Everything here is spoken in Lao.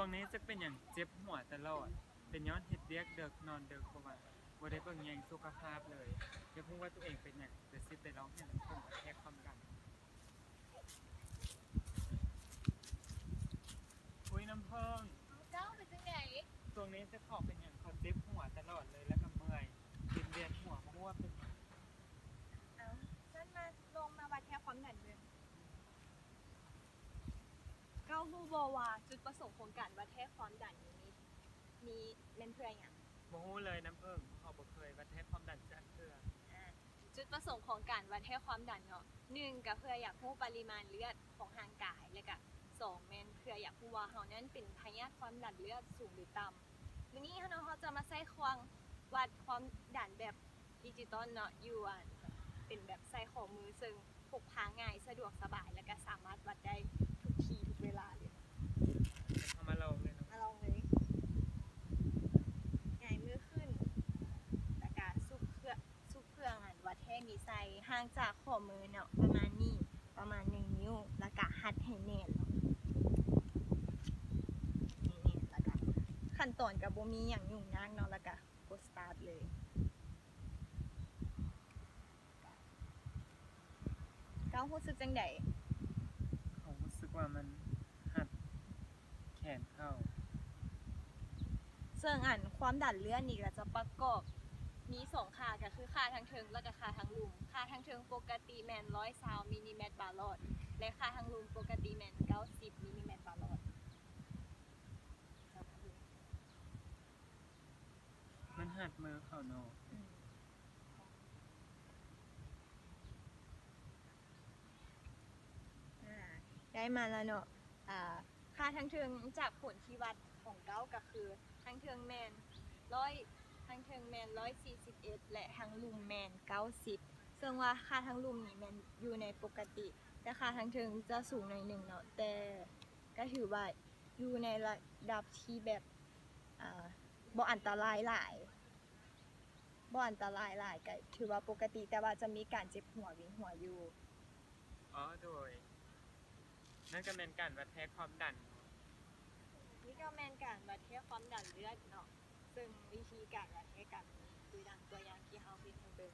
ຊ່ວງນີ້ຈັກເປັນຫຍັງເຈັບຫົວຕະຫຼອດ, ເປັນຍ້ອນເຮັດວຽກເດິກ ນອນເດິກ ເພາະວ່າບໍ່ໄດ້ເບິ່ງແຍງສຸຂະພາບເລີຍ. ຢາກຮູ້ວ່າຕົວເອງເປັນຫຍັງ ເລີຍຊິໄປລອງໃຫ້ນ້ຳເພິ່ງວັດແທກຄວາມດັນ. ອຸ້ຍ ນ້ຳເພິ່ງ. ເຈົ້າ ເປັນຈັ່ງໃດ? ຊ່ວງນີ້ຈັກເປັນຫຍັງ ຂ້ອຍເຈັບຫົວຕະຫຼອດເລີຍ ແລ້ວກໍເມື່ອຍ ວຽນຫົວ ບໍ່ຮູ້ວ່າເປັນຫຍັງ. ເອົ້າ ຊັ້ນມາ ລອງມາວັດແທກຄວາມດັນເບິ່ງ. ເຈົ້າຮູ້ບໍ່ວ່າຈຸດປະສົງຂອງການວັດແທກຄວາມດັນນີ້ມີ ມີ ແມ່ນເພື່ອຫຍັງ? ບໍ່ຮູ້ເລີຍນ້ຳເຜິ້ງ, ເຮົາບໍ່ເຄີຍວັດແທກຄວາມດັນຈັກເທື່ອ. ອາ ຈຸດປະສົງຂອງການວັດແທກຄວາມດັນເນາະ, ໜຶ່ງ ກໍເພື່ອຢາກຮູ້ປະລິມານເລືອດຂອງຮ່າງກາຍ, ແລະກະ ສອງ ແມ່ນເພື່ອຢາກຮູ້ວ່າເຮົານັ້ນເປັນພະຍາດຄວາມດັນເລືອດສູງ ຫຼື ຕ່ຳ. ມື້ນີ້ເຮົາເນາະ ເຮົາຈະມາໃຊ້ເຄື່ອງວັດຄວາມດັນແບບ ດິຈິຕອນເນາະ ຢູ່ອັນ ເປັນແບບໃສ່ຂໍ້ມື ເຊິ່ງພົກພາງ່າຍ ສະດວກສະບາຍ ແລະກະສາມາດວັດໄດ້ທຸກທີ່ທຸກເວລາເລີຍ. ເຮົາມາລອງເລີຍເນາະ. ມາລອງເລີຍ. ຫງາຍມືຂຶ້ນ ແລະກະຊຸກເຄື່ອງ ຊຸກເຄື່ອງອັນວັດແທກນີ້ໃສ່ ຫ່າງຈາກຂໍ້ມືເນາະ ປະມານນີ້ ປະມານໜຶ່ງນິ້ວ ແລະກະຮັດໃຫ້ແໜ້ນເນາະ ໃຫ້ແໜ້ນ. ແລະກະ ຂັ້ນຕອນກະບໍ່ມີຫຍັງຫຍຸ້ງຍາກເນາະ ແລະກະ ກົດສະຕາດເລີຍ. ເຈົ້າຮູ້ສຶກຈັ່ງໃດ? ເຮົາຮູ້ສຶກວ່າມັນຮັດແຂນເຂົ້າ. ເຊິ່ງອັນຄວາມດັນເລືອດນີ້ກະຈະປະກອບມີສອງຄ່າ ກະຄືຄ່າທາງເທິງ ແລະກະຄ່າທາງລຸ່ມ. ຄ່າທາງເທິງປົກກະຕິແມ່ນຮ້ອຍຊາວມິນລີແມັດບາຫຼອດ ແລະຄ່າທາງລຸ່ມປົກກະຕິແມ່ນເກົ້າສິບມິນລີແມັດບາຫຼອດ. ມັນຮັດມືເຂົ້າເນາະ. ອືມ ອາ ໄດ້ມາແລ້ວເນາະ. ອາ ຄ່າທາງເທິງ ຈາກຜົນທີ່ວັດຂອງເຈົ້າກະຄື ທາງເທິງແມ່ນຮ້ອຍ ທາງເທິງແມ່ນຮ້ອຍສີ່ສິບເອັດ ແລະ ທາງລຸ່ມແມ່ນເກົ້າສິບ. ເຊິ່ງວ່າຄ່າທາງລຸ່ມນີ້ແມ່ນຢູ່ໃນປົກກະຕິ ແຕ່ຄ່າທາງເທິງຈະສູງໜ້ອຍໜຶ່ງເນາະ ແຕ່ກະຖືວ່າ ຢູ່ໃນລະດັບທີ່ແບບ ອາ ບໍ່ອັນຕະລາຍຫຼາຍ ບໍ່ອັນຕະລາຍຫຼາຍ ກະຖືວ່າປົກກະຕິ ແຕ່ວ່າຈະມີການເຈັບຫົວ ວິນຫົວຢູ່. ອໍ ໂດຍ ນັ້ນກະແມ່ນການວັດແທກຄວາມດັນ. ນີ້ກະແມ່ນການວັດແທກຄວາມດັນເລືອດເນາະ ເຊິ່ງວິທີການວັດແທກກະມີຄືດັ່ງຕົວຢ່າງທີ່ເຮົາເຮັດໃຫ້ເບິ່ງ.